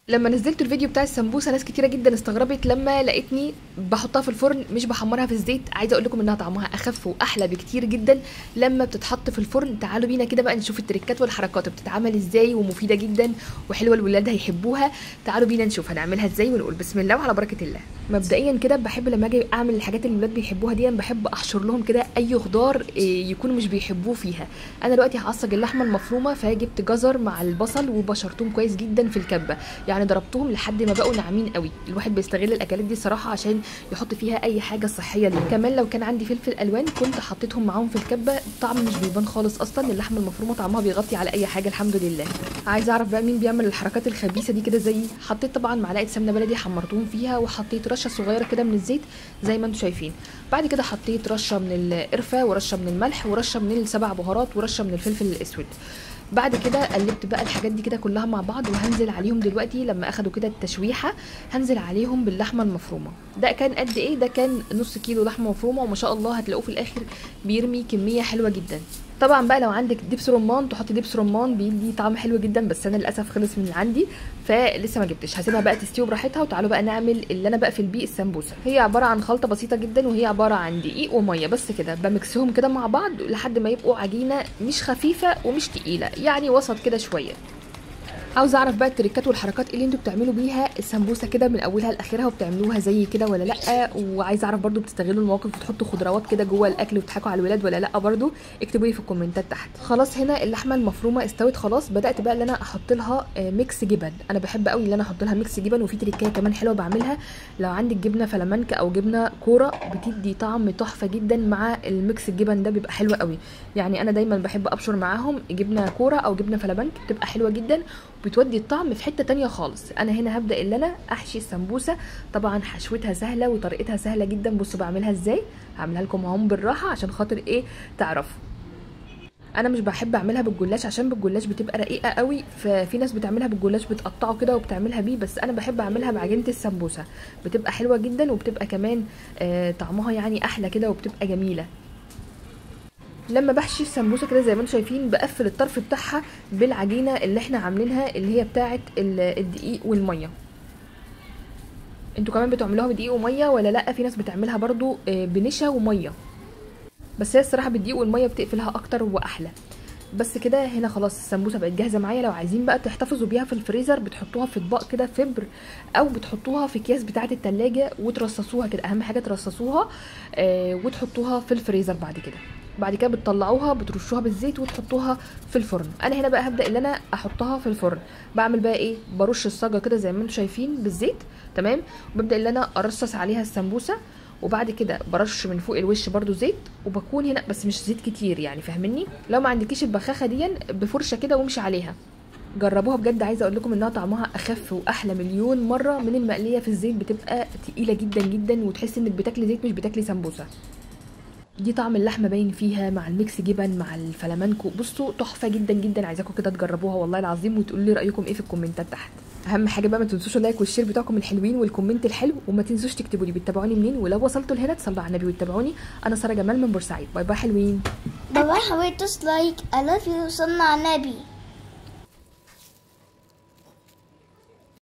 لما نزلت الفيديو بتاع السمبوسه ناس كتيرة جدا استغربت لما لقيتني بحطها في الفرن مش بحمرها في الزيت. عايزه اقول لكم انها طعمها اخف واحلى بكتير جدا لما بتتحط في الفرن. تعالوا بينا كده بقى نشوف التريكات والحركات بتتعمل ازاي، ومفيدة جدا وحلوه، الولاد هيحبوها. تعالوا بينا نشوف هنعملها ازاي ونقول بسم الله وعلى بركة الله. مبدئيا كده بحب لما اجي اعمل الحاجات اللي الولاد بيحبوها دي بحب احشر لهم كده اي خضار يكونوا مش بيحبوه فيها. انا دلوقتي هعصج اللحمة المفرومه، فجبت جزر مع البصل وبشرتهم كويس جدا في الكبه، يعني ضربتهم لحد ما بقوا ناعمين قوي. الواحد بيستغل الاكلات دي صراحة عشان يحط فيها اي حاجة صحية ليه. كمان لو كان عندي فلفل الوان كنت حطيتهم معاهم في الكبه، الطعم مش بيبان خالص اصلا، اللحمة المفرومه طعمها بيغطي على اي حاجة الحمد لله. عايزه اعرف بقى مين بيعمل الحركات الخبيثة دي كده زيي. حطيت طبعا معلقه سمنه بلدي حمرتهم فيها، وحطيت رشه صغيرة كده من الزيت زي ما انتم شايفين. بعد كده حطيت رشه من القرفه ورشه من الملح ورشه من السبع بهارات ورشه من الفلفل الاسود. بعد كده قلبت بقى الحاجات دي كده كلها مع بعض، وهنزل عليهم دلوقتي لما اخدوا كده التشويحه هنزل عليهم باللحمه المفرومه. ده كان قد ايه؟ ده كان نص كيلو لحمه مفرومه، وما شاء الله هتلاقوه في الاخر بيرمي كمية حلوة جدا. طبعا بقى لو عندك دبس رمان تحطي دبس رمان بيدي طعم حلو جدا، بس انا للاسف خلص من عندي فلسه ما جبتش، هسيبها بقى تستوي براحتها. وتعالوا بقى نعمل اللي انا بقفل بيه السمبوسه. هي عبارة عن خلطه بسيطة جدا، وهي عبارة عن دقيق ومية بس كده، بمكسهم كده مع بعض لحد ما يبقوا عجينه مش خفيفة ومش تقيلة، يعني وسط كده شوية. عاوزه اعرف بقى التريكات والحركات اللي انتوا بتعملوا بيها السمبوسه كده من اولها لاخرها، وبتعملوها زي كده ولا لا؟ وعايزه اعرف برضو بتستغلوا المواقف وتحطوا خضروات كده جوه الاكل وتضحكوا على الولاد ولا لا؟ برضو اكتبوا لي في الكومنتات تحت. خلاص هنا اللحمة المفرومه استوت خلاص، بدات بقى ان انا احط لها mix جبن. انا بحب قوي ان انا احط لها mix جبن، وفي تريكايه كمان حلوة بعملها، لو عندك جبنه فلامنكا او جبنه كورة بتدي طعم تحفة جدا مع ال mix الجبن ده، بيبقى حلو قوي. يعني انا دايما بحب ابشر معاهم جبنه كورة او جبنه فلامنك، بتبقى حلوة جدا بتودي الطعم في حتة تانية خالص. انا هنا هبدا ان انا احشي السمبوسه، طبعا حشوتها سهلة وطريقتها سهلة جدا. بصوا بعملها ازاي، هعملها لكم اهو بالراحة عشان خاطر ايه تعرفوا. انا مش بحب اعملها بالجلاش عشان بالجلاش بتبقى رقيقه قوي، ففي ناس بتعملها بالجلاش بتقطعه كده وبتعملها بيه، بس انا بحب اعملها بعجينه السمبوسه، بتبقى حلوة جدا وبتبقى كمان طعمها يعني احلى كده وبتبقى جميلة. لما بحشي السمبوسه كده زي ما انتم شايفين بقفل الطرف بتاعها بالعجينه اللي احنا عاملينها اللي هي بتاعه الدقيق والمية. انتوا كمان بتعملوها بدقيق ومية ولا لا؟ في ناس بتعملها برضو بنشا ومية، بس هي الصراحة بالدقيق والمية بتقفلها اكتر واحلى. بس كده هنا خلاص السمبوسه بقت جاهزة معايا. لو عايزين بقى تحتفظوا بيها في الفريزر بتحطوها في اطباق كده فبر، او بتحطوها في اكياس بتاعه التلاجة وترصصوها كده، اهم حاجة ترصصوها وتحطوها في الفريزر. بعد كده بتطلعوها بترشوها بالزيت وتحطوها في الفرن. انا هنا بقى هبدا ان انا احطها في الفرن. بعمل بقى ايه؟ برش الصاجه كده زي ما انتم شايفين بالزيت، تمام، وببدا ان انا ارصص عليها السمبوسه، وبعد كده برش من فوق الوش برده زيت، وبكون هنا بس مش زيت كتير يعني فاهميني. لو ما عندكيش البخاخه دي بفرشه كده وامشي عليها. جربوها بجد، عايزه اقول لكم انها طعمها اخف واحلى مليون مرة من المقليه في الزيت، بتبقى تقيلة جدا جدا وتحسي انك بتاكلي زيت مش بتاكلي سمبوسة. دي طعم اللحمة باين فيها مع ال mix جبن مع الفلامنكو، بصوا تحفة جدا جدا. عايزاكم كده تجربوها والله العظيم وتقولوا لي رايكم ايه في الكومنتات تحت. اهم حاجة بقى ما تنسوش ال like وال share بتاعكم الحلوين وال comment الحلو، وما تنسوش تكتبوا لي بتتابعوني منين، ولو وصلتوا لهنا تصلوا على النبي وتتابعوني. انا ساره جمال من بورسعيد. bye bye حلوين. bye bye حبيبتي، like I love you، صلوا على النبي.